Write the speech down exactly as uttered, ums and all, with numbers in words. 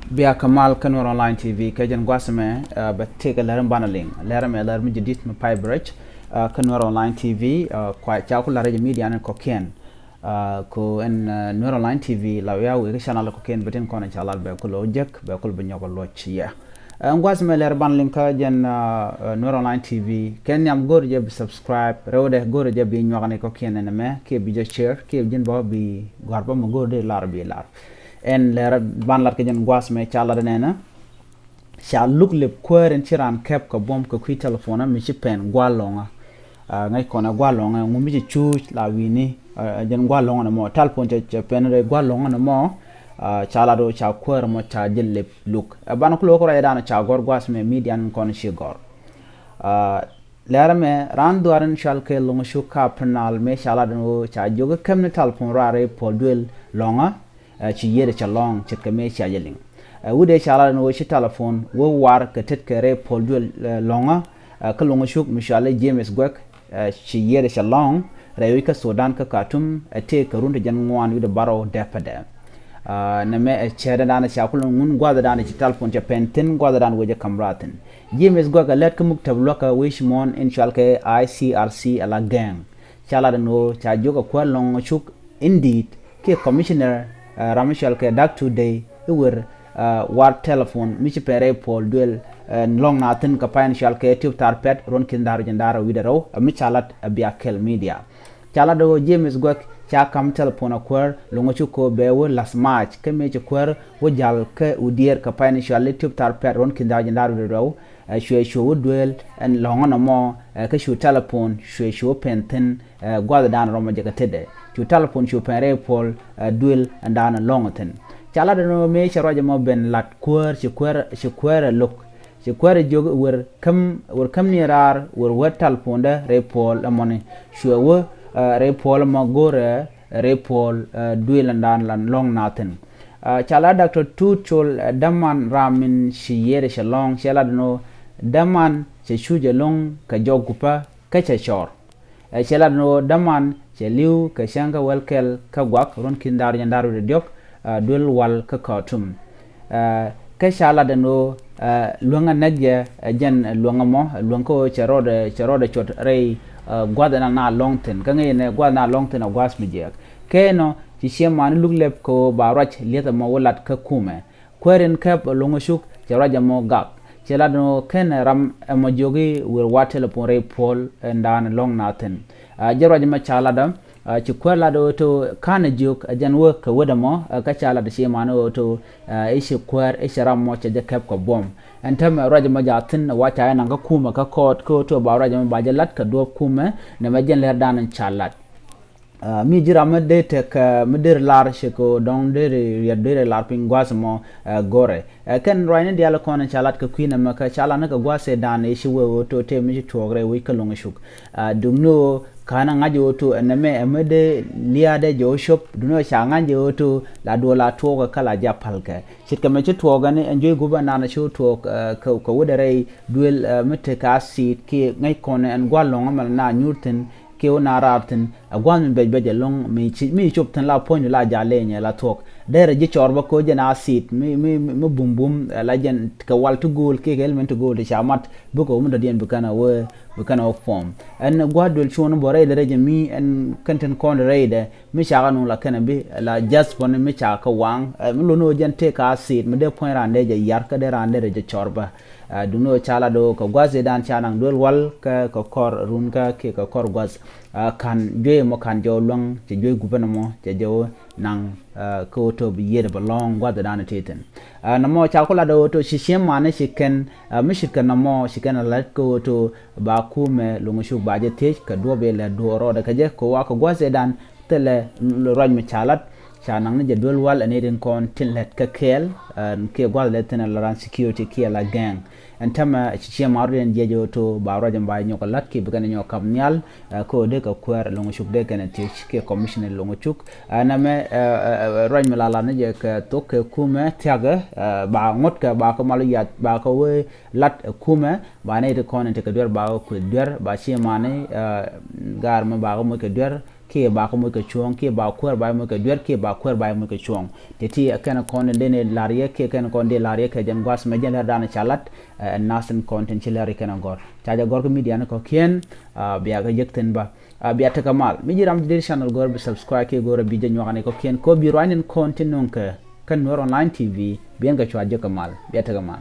Bia kɛ mal kä Nuer Online T V kɛ jɛn gua̱a̱th ɛmɛ, bɛ tëëkɛ lär in banɛ liŋ. Lär ɛmɛ lär mi jɛ di̱t mi pay bɛ rɛc kä Nuer Online T V. Kua ca ku la̱r jɛ media ni kɔ̱kiɛn. Ko ɛn Nuer Online T V la wia wek kä channel kɔ̱kiɛn bɛ tin kɔn in ca lat bɛ ku lo̱ jek bɛ ku lo̱ bɛ nyɔk luɔc yɛ. Ɛn gua̱a̱th ɛmɛ lär banɛ liŋ kä jɛn Nuer Online T V kɛ nhiam go̱r jɛ bi subscribe rɛwdɛ go̱r jɛ bi nyuakni kɔ̱kiɛn ɛn ɛmɛ kiɛ bi jɛ share kiɛ bi ji̱n bä bi gɔ̱a̱r bä mi go̱r dee lar bi lar. Ɛn lɛr ban lat kɛ jɛn gua̱a̱th mɛ ca lat nɛnɛ. Ca luk lep kuäär in ci raan kɛp kɛ buɔ̱m kɛ kui̱ telephone mi ci pɛn gua̱a̱th lɔ̱ŋä. Ŋäc kɔn ɛ gua̱a̱th lɔ̱ŋä ŋu mi ci cuuc la wi̱ni jɛn gua̱a̱th lɔ̱ŋä ni mɔ telephone cɛ pɛn rɛy gua̱a̱th lɔ̱ŋä ni mɔ. Ca lat ɣöö ca kuäär mɔ ca jɛ lep luk ɛ ban ku lo̱k rɔyɛ dan ca gɔ̱r gua̱a̱th mɛ media ni kɔn ci gɔ̱r. Lɛr ɛmɛ raan dhuaar in cɔal kɛ Loŋ Cuk Kapinal mëë ca lat ɛn ɣöö ca jiök kä käm ni telephone raar rɛy puɔl duël lɔ̱ŋä. Ci yiëëdɛ cɛ lɔ̱ŋ ce̱tkɛ mëë cia jɛ liŋ. Wi̱cdɛ ca lat ɛn ɣöö ci telephone wä war kɛ tetkɛ rɛy puɔl duël lɔ̱ŋä. Kä Loŋ Cuk mi cɔal i̱ James Guɛk ci yiëëdɛ cɛ lɔ̱ŋ rɛy wi̱c kä Sudan kä Khartoum ɛ tëëk kɛ run ti jɛn ŋuan wi̱cdɛ bärɔw dɛpädɛ. Nɛmɛ ɛ cɛɛtdɛ dan ca kulɛ ŋun gua̱a̱thdɛ dan ci telephone cɛ pɛn thi̱n gua̱a̱thdɛ dan wecɛ ka̱m raar thi̱n. James Guɛk ɛ lät kä muktab luäkä wi̱c muɔ̱ɔ̱n in cɔal kɛ I C R C ala gɛŋ. Ca lat ɛn ɣöö ca jiök ɛ kuäär Loŋ Cuk in di̱i̱t kiɛ commissioner ram mi cɔal kɛ Dak Tuut Dei i̱ wer war telephone mi ci pɛn rɛy puɔl duël lɔ̱ŋ na thi̱n kɛ pay in cɔal kɛ Tiop Thar Pɛt ruɔ̱n ki̱n da̱r wi̱cdɛ da̱r wi̱cdɛ rɛw ɛ mi ca lat ɛ bia kɛl media. Ca lat ɣöö James Guɛk ca ka̱m telephone ɛ kuäär Loŋ Cuk kɛ ɣöö bɛ wä la̱th mac kä mëë ci kuäär wä ja̱l kä wi̱diɛɛr kɛ pay in cɔal i̱ Tiop Thar Pɛt ruɔ̱n ki̱n da̱r wi̱cdɛ da̱r wi̱cdɛ rɛw. Cuɛ cu wä duëël ɛn lɔ̱ŋä nɔmɔ kä cu telephone cuɛ cu wä pɛn thi̱n. Gua̱thdan rɔmɔ jɛ kɛ tetdɛ cu telephone cu pɛn rɛy puɔl duëël ɛn da̱a̱n lɔ̱ŋä thi̱n. Ca lat ɛn ɣöö mëë cɛ ruac ɛmɔ ben lat kuäär ci kuäär ci kuäär ɛ lo̱k ci kuäär ɛ jiök wer käm wer käm ni raar wer wä telephone dä rɛy puɔl ɛmɔni cuɛ wä rɛy puɔl ɛmɔ go̱rɛ rɛy puɔl duëël ɛn da̱a̱n lɔ̱ŋ na thi̱n. Ca la Doctor Tuut Col ɛ däman ram min ci yiëëdɛ cɛ lɔ̱ŋ cɛ lat ɛn ɣöö däman cɛ cuc ɛlɔ̱ŋ kɛ jɔk gupä kä cɛ cɔr. Ɛ cɛ lat ɛn ɣöö däman cɛ li̱w kɛ cäŋ kä wäl kɛl kä guak ruɔ̱n ki̱n da̱r jɛn da̱r wi̱cdɛ diɔ̱k duël wal kä Khartoum. Kä ca lat ɛn ɣöö luäŋä näk jɛ ɛ jɛn luäŋä mɔ luäŋ kä ɣöö cɛ rɔɔdɛ cɛ rɔɔdɛ cuɔt rɛy gua̱th ɛn a na lɔ̱ŋ thi̱n kä ŋäc ɛn ɛ gua̱th ɛn a lɔ̱ŋ thi̱n ɛ gua̱th mi jiääk. Kɛ ɛnɔ ci ciɛ mani luk lɛp kɛ ɣöö ba ruac li̱eth ɛmɔ wä lat kä kumɛ. Kuäär in kɛp Loŋ Cuk cɛ ruac ɛmɔ gak cɛ lat ɛn ɣöö kɛn ram ɛmɔ jiök i̱ wer wa telephone rɛy puɔl ɛn da̱a̱n lɔ̱ŋ na thi̱n. Jɛ ruac ɛmɔ ca lat ɛ ci kuäär lat ɣöö to ka̱n ɛ jiök ɛ jɛn wä kɛ wet ɛmɔ kä ca lat ci man ɣöö to i̱ ci kuäär i̱ ci ram mɔ cɛ jɛ kɛp kɛ buɔ̱m. Ɛn täämɛ ruac ɛmɔ jaathin wa ca jɛ naŋ kä kumɛ kä kɔɔt kä ɣöö to ba ruac ɛmɔ ba jɛ lat kɛ duɔ̱ɔ̱p kumɛ nɛmɛ jɛn lɛr dan in ca lat. Mi ji̱ ram mi dee tek mi dee ri lar cɛ kɛ ɣöö dɔ̱ŋ dee ri riɛt dee ri lar piny gua̱a̱th ɛmɔ go̱rɛ. Kɛn ruacni diaal kɔn in ca lat kɛ kui̱ nɛmɛ kä ca lat ni kɛ gua̱a̱th ɛ dan i̱ ci wee ɣöö to tëë mi ci tuɔɔk rɛy wec kä Loŋ Cuk. Duŋni ɣöö ka̱n a ŋa̱c ɣöö to ɛn ɛmɛ ɛmɛ dee lia̱a̱dɛ jɛ ɣöö cop duŋni ɣöö ca ŋa̱c jɛ ɣöö to la duɔl la tuɔɔkɛ kä la ji̱ a pa̱lkɛ. Ce̱tkɛ mɛ ci tuɔɔk ɛn ɛn juey gup ɛn naan ci wä tuɔɔk kɛ wä dɛ rɛy duël mi tekɛ a siit kiɛ ŋäc kɔn ɛn gua̱l lɔ̱ŋ ɛmɛ na nyuur thi̱n kiɛ wä na raar thi̱n. Ɛ gua̱l mi bɛc bɛc ɛlɔ̱ŋ mi ci mi cop thi̱n la puɔ̱ny la ja̱ leny ɛ la thuɔ̱k. Derɛ ji̱ cɔɔr bä koc jɛn a siit mi mi mi bum bum ɛ la jɛn kɛ wal ti go̱o̱l kiɛ kɛ ɛlmɛn ti go̱o̱l ti ca mat bikɛ wä mi dɔ̱diɛn bi kɛn a wee bi kɛn a wä puɔm. Ɛn gua̱l duël cuɔ̱n bä rɛy derɛ jɛ mi ɛn kɛn tin kɔn rɛy dɛ. Mi cakɛ nuŋ la kɛnɛ bi la jath puɔ̱ni mi cakɛ waŋ mi luni ɣöö jɛn tëëk a siit mi dee puɔ̱ny raan dee jɛ yar kä dee raan dee rɛ jɛ cɔr bä. Duŋni ɣöö ca la do̱o̱k kɛ gua̱th i̱dan ca naŋ duel wal kä kɛ kɔr run kä kiɛ kɛ kɔr gua̱th. Ka̱n juey mɔ ka̱n jɔw luäŋ cɛ juey gupä nɔmɔ cɛ jɔw naŋ kä ɣöö to bi yiëëdɛ bɛ lɔ̱ŋ gua̱th i̱dan i̱ tëë thi̱n. Nɔmɔ ca ku la do̱o̱k to ci ciɛ mani ci kɛn mi ci kɛn nɔmɔ ci kɛn a lät kä ɣöö to ba kumɛ Loŋ Cuk ba jɛ thiec kɛ duɔ̱ɔ̱p ilɛ duɔ̱ɔ̱r rɔɔdɛ kɛ jɛ kɛ wa kɛ gua̱th i̱dan. Thilɛ ruac mi ca lat ca naŋ ni jɛ duel wal ɛn i̱ rin kɔn tin lɛt kä kɛɛl kiɛ gua̱th lɛ thin ala ran security kiɛ la gɛŋ. Ɛn tämɛ ci ciɛ mar rin jiɛc ɣöö to ba ruac ɛn ba nyɔk lat kiɛ bi kɛn nyɔk kap nhial. Kä ɣöö dee kɛ kuäär Loŋ Cuk dee kɛn thiec kiɛ commissioner Loŋ Cuk. Ɛn ɛmɛ ruac mi la lat ni jɛ kɛ thok kɛ kumɛ thia̱kɛ ba ŋuɔ̱tkɛ ba kɛ mal yath ba kɛ wee lat kumɛ ba ni ti kɔn in tekɛ duer ba kɛ kueth duer ba ci mani. Gaar mɛ ba kɛ moc kɛ duer. kiɛ ba kɛ moc kɛ cuɔ̱ɔ̱ŋ, kiɛ ba kuäär ba moc kɛ duer, kiɛ ba kuäär ba moc kɛ cuɔ̱ɔ̱ŋ. Tëë ti kɛn kɔn dee ni la̱r yɛ, kiɛ kɛn kɔn dee la̱r yɛ kɛ jɛn gua̱a̱th mɛ jɛn lɛr dan ca lat, ɛ nath in kɔn tin ci lɛr yɛ kɛn gɔr. Ca jɛ gɔr kä media ni kɔ̱kiɛn, bia kɛ jek thin ba. Bia tekɛ mal. Mi ji̱ ram ti dee channel gɔr bi subscribe kiɛ gɔr bi jɛ nyuak ni kɔ̱kiɛn. Kɔ bi ruany in kɔn tin nuŋ kɛ kɛn Nuer Online T V, bi ɛn kɛ cua jek kɛ mal. Bia tekɛ mal.